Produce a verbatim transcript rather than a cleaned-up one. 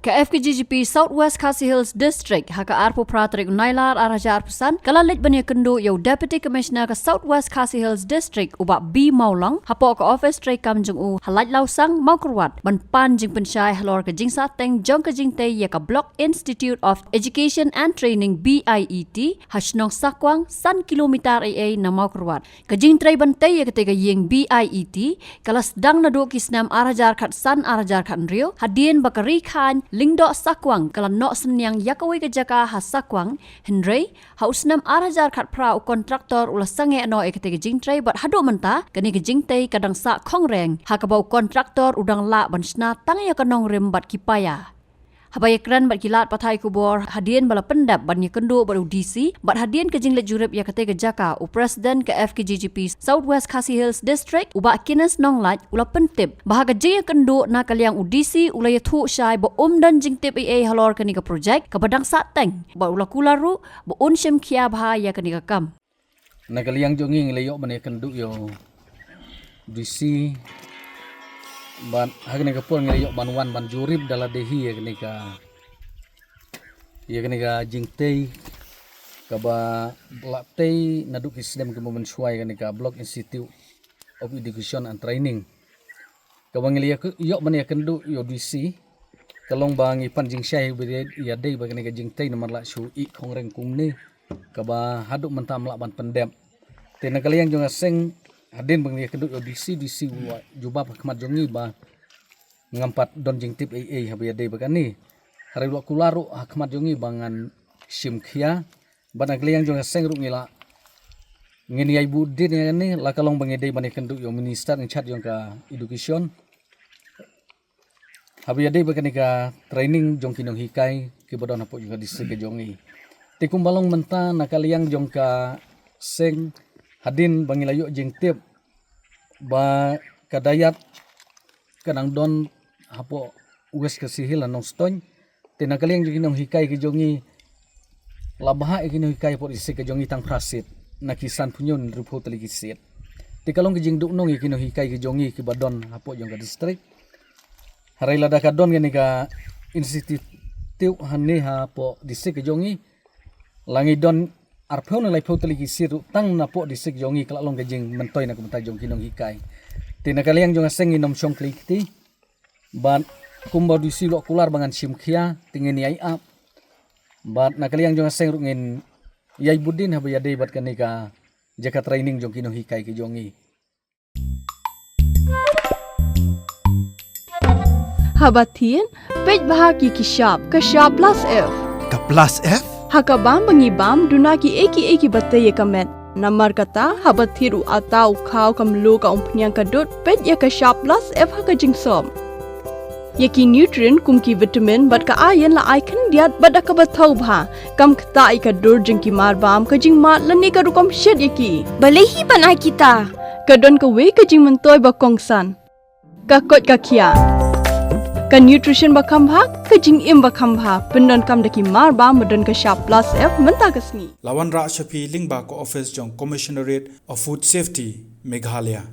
Ka F K G G P South West Khasi Hills District ha ka arphew phra tarik u Nailar ar hajar arphew san ka la leit ban ïakynduh ïa u Deputy Commissioner ka South West Khasi Hills District u Bah B Mawlong hapoh ka office treikam jong u ha Laitlawsang, Mawkyrwat, ban pan jingpynshai halor ka jingsahteng jong ka jingtei ïa ka Block Institute of Education and Training, B I E T, ha shnong Sakwang, san kilometer ei ei na Mawkyrwat. Ka jingtrei ban tei ïa katei ka ïing B I E T ka la sdang naduh ki snem ar hajar khatsan ar hajar khathynriew, hadien ba ka Ri Khain Lyngdoh Sakwang ka la noh synñiang ïa kawei ka jaka ha Sakwang, hynrei ha u snem ar hajar khatphra u kontraktor u la sangeh noh ïa katei ka jingtrei bad haduh mynta kane ka jingtei ka dang sah khongreng, ha kaba u kontraktor u dang lah ban shna tang ïa ka nongrim bad ki paia. Haba ïakren bad ki lad pathai khubor hadien ba la pyndep ban ïakynduh bad u D C bad hadien ka jingleit jurip ïa katei ka jaka, u President ka F K G G P South West Khasi Hills District u Bah Kenneth Nonglait u la pyntip ba ha ka jingïakynduh na ka liang u D C u la ïathuh shai ba um don jingtip ei ei halor kane ka projek kaba dang sahteng, bad u la kular ruh ba un shim khia bha ïa kane ka kam. Na ka liang jong ngi ngi la ïoh ban ïakynduh ïa u D C bad ha kane ka por ngi la ïoh ban wan ban jurip da lade hi ïa kane ka, ïa kane ka jingtei kaba la tei naduh ki snem kiba mynshuwa ïa kane ka Block Institute of Education and Training. Kaba ngi la ïoh ban ïakynduh ïa u D C ka long ba ngi pan jingshai ba ïadei bad kane ka jingtei namar la shu ih khongreng kumne kaba haduh mynta ym lah ban pyndep. Te na ka liang jong ka seng hadien ba ngi la ïakynduh ïa u D C, D C u la jubab ha khmat jong ngi ba ngam pat don jingtip ei ei haba ïadei bad kane. Hynrei u la kular ruh ha khmat jong ngi ba ngan shim khia. Bad na ka liang jong ka seng ruh ngi la, ngin ïai bud dien ïa kane, la ka long ba ngi dei ban ïakynduh ïa u Minister in charge jong ka Education haba ïadei bad kane ka training jong ki nonghikai kiba don hapoh jong ka district ka jong ngi. Te kumba long mynta na ka liang jong ka seng hadien ba ngi la ïoh jingtip ba ka dayat ka dang don hapoh West Khasi Hills ha Nongstoiñ. Te na ka liang jong ki nonghikai ki jong ngi, la bha ïa ki nonghikai hapoh district ka jong ngi tang phra seat na ki sanphew hynñiew hynriewphew tylli ki seat. Te ka long ka jingduhnong ïa ki nonghikai ki jong ngi kiba don hapoh jong ka district. Hynrei lada ka don kane ka institute hangne hapoh district ka jong ngi, la ngi don arphew ne laiphew tylli ki seat ruh tang napoh district jong ngi ka la long ka jingmyntoi na ka bynta jong ki nonghikai. Te na ka liang jong ka seng ngin ym shong khlei kti. Bad kumba u D C u la kular ba ngan shim khia te ngin ïai ap. Bad na ka liang jong ka seng ruh ngin ïai bud dien haba ïadei bad kane ka jaka training jong ki nonghikai ki jong ngi. Haba thied, peit bha ki ki shap, ka shap plus F. Ka plus F? Ha ka bam ba ngi bam, duna kiei kiei kiba tei ïa ka met. Namar kata, haba thied u atta u khaw ka mluh ka umphniang ka dud, peit ïa ka shap plus F ha ka jingsop. Ïa ki nutrient kum ki vitamin bad ka iron la ai khyndiat bad da kaba thaw bha. Kam ktah ïa ka dur jong ki mar bam, ka jingmad lane ka rukom shet ïa ki. Balei hi ban ai kita? Ka don kawei ka jingmyntoi ba kongsan. Ka koit ka khiah. Ka nutrition ba kham bha, ka jingim ba kham bha. Pyndonkam da ki mar bam ba don ka shap plus F mynta ka sngi. La wanrah sha phi lyngba ka office jong Commissionerate of Food Safety, Meghalaya.